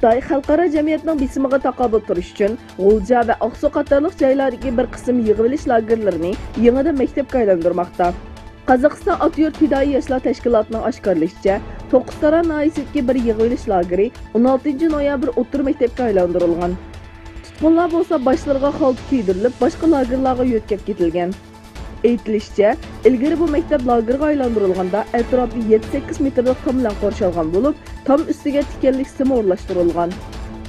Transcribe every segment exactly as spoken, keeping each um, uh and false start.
خىتاي خەلقئارا جەمئىيەتنىڭ بېسىمىغا تاقابىل تۇرۇش ئۈچۈن، غۇلجا ۋە ئاقسۇ قاتارلىق جايلاردىكى بىر قىسىم يىغىۋېلىش لاگېرلىرىنى يېڭىدىن مەكتەپكە ئايلاندۇرماقتا. قازاقىستان ئاتا يۇرت پىدائىي ياشلار تەشكىلاتىنىڭ ئاشكارىلىشىچە، توققۇزتارا ناھىيەسىدىكى بىر يىغىۋېلىش لاگېرى ئون ئالتىنچى نويابىر ئوتتۇرا مەكتەپكە ئايلاندۇرۇلغان. تۇتقۇنلار بولسا باشلىرىغا خالتا كىيدۈرۈلۈپ، باشقا لاگېرلارغا يۆتكەپ كېتىلگەن. ئېيتىلىشىچە، ئىلگىرى بۇ مەكتەپ لاگېرغا ئايلاندۇرۇلغاندا، ئەتراپى يەتتە سەككىز مېتىرلىق تام بىلەن قورشالغان بولۇپ، تام ئۈستىگە تىكەنلىك سىم ئورۇنلاشتۇرۇلغان.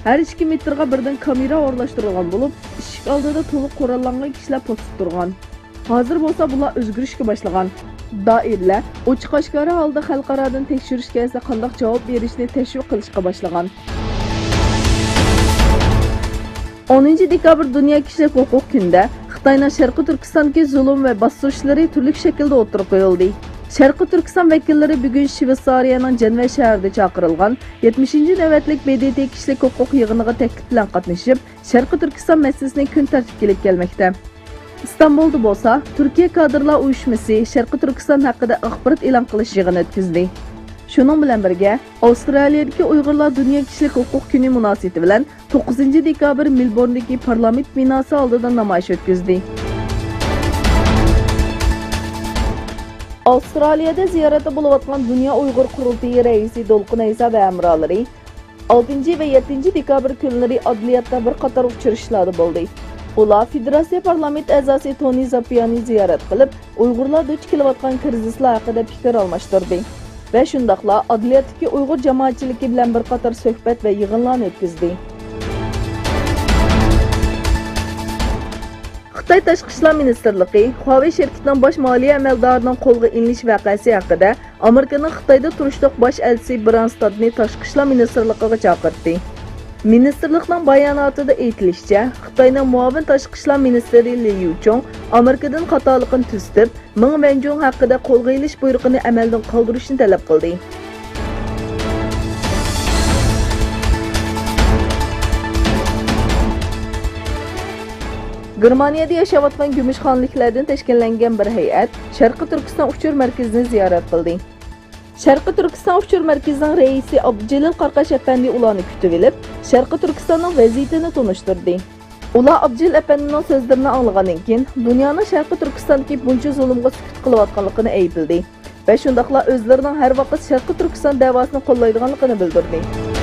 ھەر ئىككى مېتىرغا بىردىن كامېرا ئورۇنلاشتۇرۇلغان بولۇپ، ئىشىك ئالدىدا تولۇق قوراللانغان كىشىلەر پوستتا تۇرغان. ھازىر بولسا بۇلار ئۆزگىرىشكە باشلىغان. دائىرىلەر ئوچۇق-ئاشكارا ھالدا خەلقئارادىن تەكشۈرۈش كەلسە قانداق جاۋاب بېرىشنى تەشۋىق قىلىشقا باشلىغان. ئونىنچى دېكابىر دۇنيا كىشىلىك ھوقۇق كۈنىدە خىتاينىڭ شەرقىي تۈركىستاندىكى زۇلۇم ۋە باستۇرۇشلىرى تۈرلۈك شەكىلدە ئوتتۇرىغا قويۇلدى. شەرقىي تۈركىستان ۋەكىللىرى بۈگۈن شۋېتسارىيەنىڭ جەنۋە شەھىرىدە چاقىرىلغان يەتمىشىنچى نۆۋەتلىك ب د ت كىشىلىك ھوقۇق يىغىنىغا تەكلىپ بىلەن قاتنىشىپ، شەرقىي تۈركىستان مەسىلىسىنى كۈن تەرتىپكە ئېلىپ كەلمەكتە. ئىستانبۇلدا بولسا تۈركىيە كادىرلار ئۇيۇشمىسى شەرقىي تۈركىستان ھەققىدە ئاخبارات ئېلان قىلىش يىغىنى ئۆتكۈزدى. شۇنىڭ بىلەن بىرگە، ئاۋسترالىيەدىكى ئۇيغۇرلار دۇنيا كىشىلىك ھوقۇق كۈنى مۇناسىۋىتى بىلەن توققۇزىنچى دېكابىر مېلبورندىكى پارلامېنت بىناسى ئالدىدا نامايىش ئۆتكۈزدى. ئاۋسترالىيەدە زىيارەتتە بولۇۋاتقان دۇنيا ئۇيغۇر قۇرۇلتىيى رەئىسى دولقۇن ئەيسا ۋە ھەمراھلىرى ئالتىنچى ۋە يەتتىنچى دېكابىر كۈنلىرى ئادلىياتتا بىر قاتار ئۇچرىشىشلاردا بولدى. ئۇلار فېدېراتسىيە پارلامېنت ئەزاسى تونى زاپىيانى زىيارەت قىلىپ، ئۇيغۇرلار دۇچ كېلىۋاتقان كىرىزىسلار ھەققىدە پىكىر ئالماشتۇردى ۋە شۇنداقلا ئادلىياتتىكى ئۇيغۇر جامائەتچىلىكى بىلەن بىر قاتار سۆھبەت ۋە يىغىنلارنى ئۆتكۈزدى. خىتاي تاشقى ئىشلار مىنىستىرلىقى خۇاۋېي شىركىتىنىڭ باش مالىيە ئەمەلدارىنىڭ قولغا ئېلىنىش ۋەقەسى ھەققىدە ئامېرىكىنىڭ خىتايدا تۇرۇشلۇق باش ئەلچىسى برانستادنى تاشقى ئىشلار مىنىستىرلىقىغا چاقىرتتى. مىنىستىرلىقنىڭ باياناتىدا ئېيتىلىشىچە، خىتاينىڭ مۇئاۋىن تاشقى ئىشلار مىنىستىرى لى يۇچۇڭ ئامېرىكىدىن خاتالىقىنى تۈزىتىپ، مېڭ ۋەنجۇڭ ھەققىدە قولغا ئېلىش بۇيرۇقىنى ئەمەلدىن قالدۇرۇشنى تەلەپ قىلدى. گېرمانىيەدە ياشاۋاتقان گۈمۈشخانىلىكلەردىن تەشكىللەنگەن بىر ھەيئەت شەرقىي تۈركىستان ئۇچۇر مەركىزىنى زىيارەت قىلدى. شەرقىي تۈركىستان ئۇچۇر مەركىزىنىڭ رەئىسى ئابدۇجېلىل قاراقاش ئەپەندى ئۇلارنى كۈتۈۋېلىپ، شەرقىي تۈركىستاننىڭ ۋەزىيىتىنى تونۇشتۇردى. ئۇلار ئابدۇجېلىل ئەپەندىنىڭ سۆزلىرىنى ئاڭلىغاندىن كېيىن، دۇنيانىڭ شەرقىي تۈركىستاندىكى بۇنچە زۇلۇمغا سۈكۈت قىلىۋاتقانلىقىنى ئەيىبلىدى ۋە شۇنداقلا ئۆزلىرىنىڭ ھەر ۋاقىت شەرقىي تۈركىستان دەۋاسىنى قوللايدىغانلىقىنى بىلدۈردى.